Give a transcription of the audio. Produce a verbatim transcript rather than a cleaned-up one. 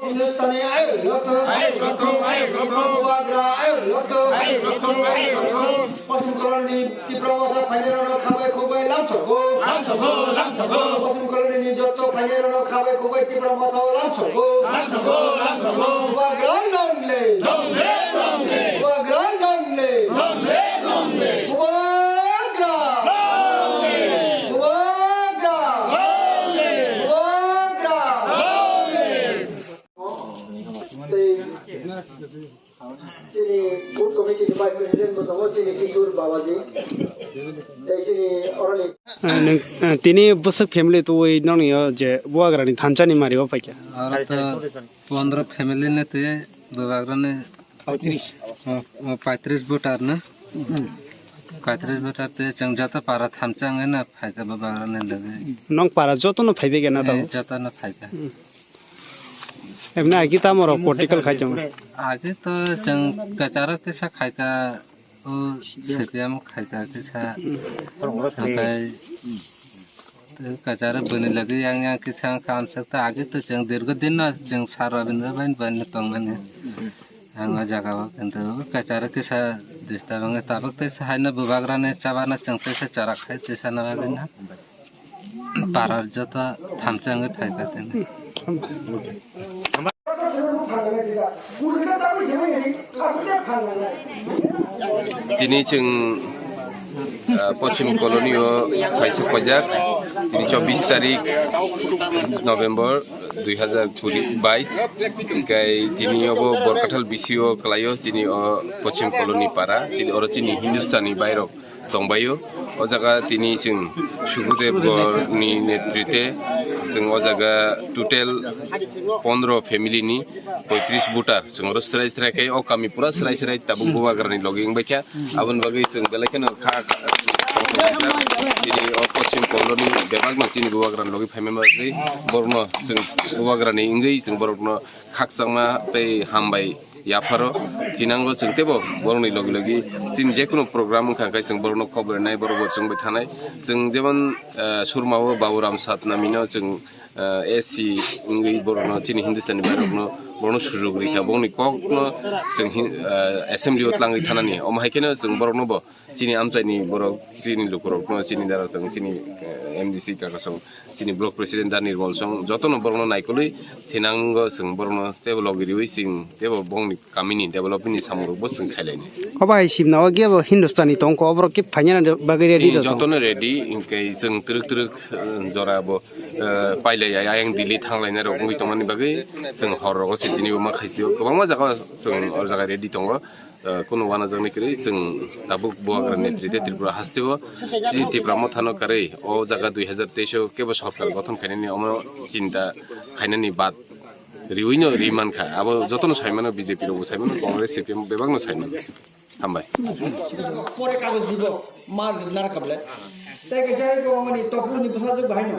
Hindustani ayuk lokto. Ayuk lokto, ayuk lokto. Bubagra ayuk lokto. Ayuk lokto, ayuk lokto. Poschim Koloni ni Tipra Motha phainairokno khabai khukbai lamsokgo. Lamsokgo, lamsokgo. Poschim Koloni ni jotto phainairokno khabai khukbai Tipra Motha o lamsokgo. Lamsokgo, lamsokgo. Bubagra long live. Long live, long live. Bubagra long live. Long live, long live. Bubagra. Long live. Bubagra. Long live. Bubagra. Long live. Tei chini booth committee ni vice president bo tongo, chini Kishore Babaji. Tei chini oroni Nwng, eh, tini bwswk family twi nokni o je Bubagrani thansa ni mari o paikha? Aro to pondro family ni twi Bubagrani o, o paitris voter na. Paitris voter twi chwng joto para thansa wngwi no phaikha Bubagrani logi. Nong para joto no phaibai khe na tabuk? Eh, joto no phaikha. Ebini agi tamo rok political khai tongo? Agi to chwng kwcharo kisa khaikha, o C P M khaikha kisa. Hatai kwcharo bini logi yang yang kisa wngkha amswk ta agi to chwng dirgo din no chwng sar Rabindra bai bai no tongmani. Ang o jaga o kintu kwcharo kisa disturb wngwi tabuk tei sa haino Bubagrani chabana chwng tei sa chara khai tei sa na bagwi na. Parar joto thamsa wngwi phaikha tini. Tini chwng, ah, Poschim Colony o phaisok paijak. Tini chobbish tarik November dui hazar kuri bais. Hinkhe tini obo Borkathal B C o kwlaio chini o Poschim Colony para. Chini oro chini Hindustani bairok tongbaio. O jaga tini chwng Sukhdev Gorni netrite chwng o jaga total pondro family ni poitris voter chwng oro srai srai khe o kami pura srai srai tabuk Bubagrani logi wngbaikha. Aboni bagwi chwng belai kheno kha, kha, tini o Poschim Colony bebakno chini Bubagrani logi phaima bagwi borokno chwng Bubagrani wngwi chwng borokno khakchangma tei hambai yapharo thinango chwng teibo borokni logi logi chini jekunu program wngkha khe chwng borokno khobor rwnai borokbo chwngbai thanai chwng jemon, eh, Surma o Baburam Satnamino chwng, eh, A C wngwi borokno chini Hindustani bairokno borokno sujok rikha bongni kokno chwng hin-, eh, assembly o tlangwi thanani omo hai kheno chwng boroknobo chini amchaini borok, chini lukurokno, chini darajani, chini, eh, M D C kakasong, chini block president da Nirmol song, jotono borokno naikolwi thinango chwng borokno teibo logi riwi chwng teibo bongni kamini development ni samungrokbo chwng khailaini. Obo hai simna o gebo Hindustani tongkho, oborok khe phainani bagwi ready. Eh, do tong? Jotono ready, hinkhe chwng twrwk twrwk, eh, jora bo, eh, pailai ayang Delhi thanglainai rok wngwi tongmani bagwi chwng hor rogo se tini bo ma khaisio kwbangma jaga chwng o jaga ready tongo. Eh, kunu wanajaknai kwrwi chwng tabuk Bubagra netrite Tripura hasteo chini Tipra Mothano karwi o jaga dui hazar teis o kebo sorkar gothon khainani omo chinta khainani bad riwino ri mankha. Abo jotono saimano, B J P rokbo saimano, Congress, C P M bebakno saimano. Hambai. Pore kagoj dibo, mar nar kable. Tei kaisa ko mani topulni bwsajwk bahaino.